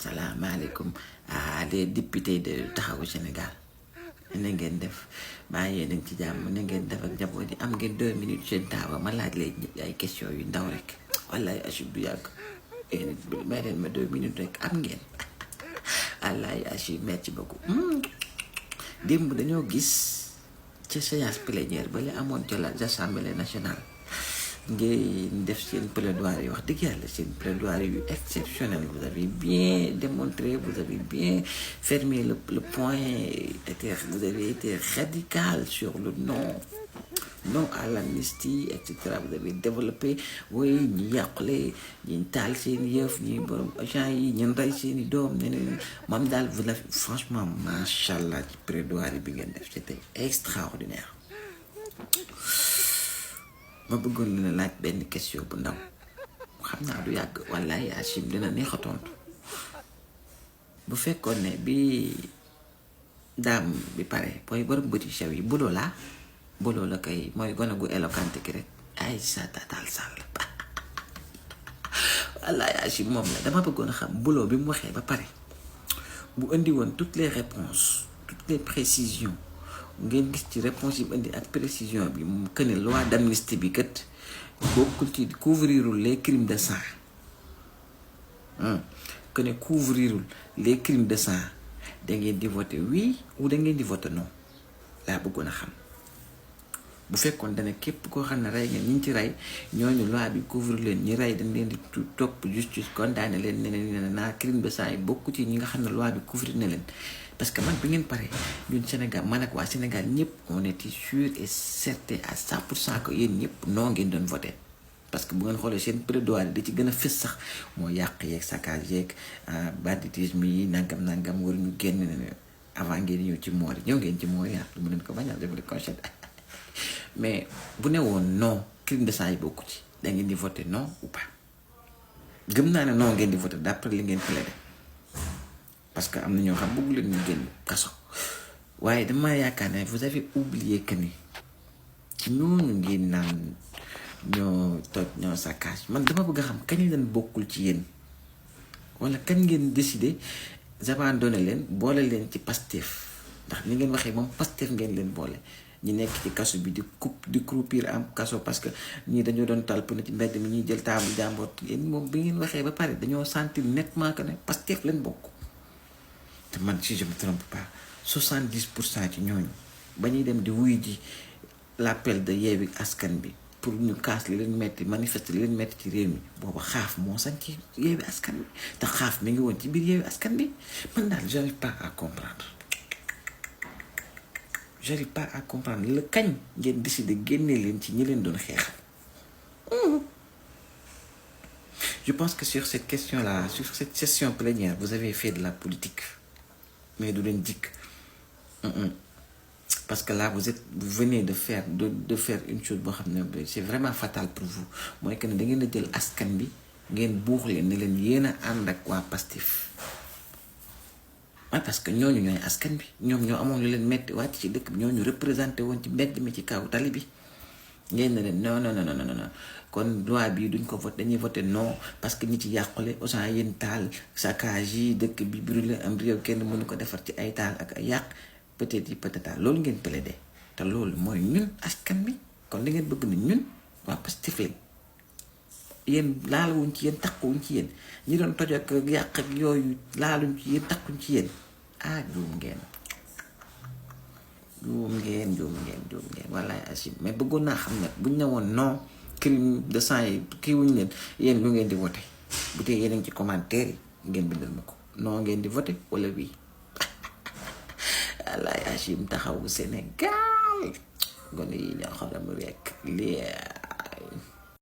salaamaaleykum les députés de taxawu Sénégal na ngeen def maa yéen a ngi ci jàmm na ngeen def ak njaboot yi am ngeen 2 minutes seen taawa ma laaj leen ay question yu ndaw rek wallaay Achib du yàgg may leen ma 2 minutes rek am ngeen wallaay Achib merci beaucoup démb dañoo gis ca séance plénière ba la amoon ca la Assemblée nationale ngeen def seen plaidoirie wax dëgg yàlla seen plaidoirie yu exceptionnel vous avez bien démontré vous avez bien fermé le point vous avez été radical sur le non à l'amnistie etc. Vous avez développé oui ñi yàqule ñi taal seen yëf ñi borom agent yi ñen rey seeni doom ñeneen moom daal vous l'avez franchement macha allah ci plaidoirie bi ngeen def c'était extraordinaire. ma bëggoon leen a laaj benn question bu ndaw xam naa du yàgg wallaay Achim dina neex a tontu bu fekkoon ne bi daam bi pare booy borom bëti sew yi buloo la kay mooy gone gu éloquente ki rek ay sa tatal sàll wallaay Achim moom la dama bëggoon a xam buloo bi mu waxee ba pare bu indi woon toutes les réponses toutes les précisions ngeen gis ci réponse yi indi ak précision bi mu que ne loi d'amnistie bi kat bokkul ci couvrirul les crimes de sang que ne couvrirul les crimes de sang da ngeen di voter oui ou da ngeen di voter non laa bëggoon a xam bu fekkoon dana képp koo xam ne rey ngeen ñi ci rey ñooñu loi bi couvrir leen ñi rey dañ leen di topp justice condamné leen ne leen naa crime de sang yi bokku ci ñi nga xam ne loi bi couvrir na leen. Parce que man bi ngeen pare ñun Sénégal man ak waa Sénégal ñëpp on était sûr et certain à 100% que yéen ñëpp non ngeen doon voté parce que bu ngeen xoolee seen plaidoirie da ci gën a fës sax moo yàq yeeg saccage yeeg banditisme yi nangam waruñu génn avant ngeen ñëw ci moor yi ñëw ngeen ci moor yi lu mu leen ko bañal def le conchet mais bu ne woon non crime de sang yi bokku ci da ngeen di voté non ou pas gëm naa ne non ngeen di voté d'après li ngeen plaidé parce que am na ñoo xam bëggu leen ñu génn kaso waaye dama yaakaar ne vous avez oublié que ni ñooñu ngeen naan ñoo toj ñoo saccage man dama bëgg a xam kañ leen bokkul ci yéen wala kañ ngeen décidé abandonné leen boole leen ci Pastef ndax ni ngeen waxee moom Pastef ngeen leen boole ñi nekk ci kaso bi di croupir am kaso parce que ñii dañoo doon talp na ci mbedd mi ñuy jël taabu jàmboot yéen moom bi ngeen waxee ba pare dañoo sentir nettement que ne Pastef leen bokk. te man si je me trompe pas 70% ci ñooñu ba ñuy dem di wuy ji l'appel de Yewwi Askan bi pour ñu kaas li leen metti manifester li leen metti ci réew mi booba xaaf moo sañ ci Yewwi Askan bi te xaaf mi ngi woon ci biir Yewwi Askan bi man daal j'arrive pas à comprendre la kañ ngeen décider génne leen ci ñi leen doon xeexal. Je pense que sur cette question-là, sur cette session plénière, vous avez fait de la politique. Mais de l'indique. Parce que là, vous venez de faire une chose, c'est vraiment fatal pour vous. Moi, quand vous avez dit askan bi, ngeen buux leen ne leen yéen a ànd ak waa Pastef. Parce que ñooñu ñooy askan bi ñoom ñoo amoon lu leen metti wàcc ci dëkk bi ñooñu représenté woon ci mbedd mi ci kaw tali bi. ngeen ne leen non kon loi bi duñ ko voté dañuy voté non parce que ñi ci yàqule autant yéen taal saccage yi dëkk bi brûlé am réew kenn mënu ko defar ci ay taal ak ay yàq peut-être yi peut-être loolu ngeen plaidé te loolu mooy ñun askan bi kon li ngeen bëgg na ñun waa Pastef lañ yéen laaluwuñ ci yéen takkuwuñ ci yéen ñi doon toj ak yàq ak yooyu laaluñ ci yéen takkuñ ci yéen juum ngeen wallaay Achim mais bëggoon naa xam nag buñ ne woon non crime de sang yi kii wuñ leen yéen lu ngeen di voté bu tey yéen a ngi ci commentaire yi ngeen bindal ma ko non ngeen di voté wala wii wallaay Achim taxawu Sénégal gone yi ñoo xam ne mu rekk lii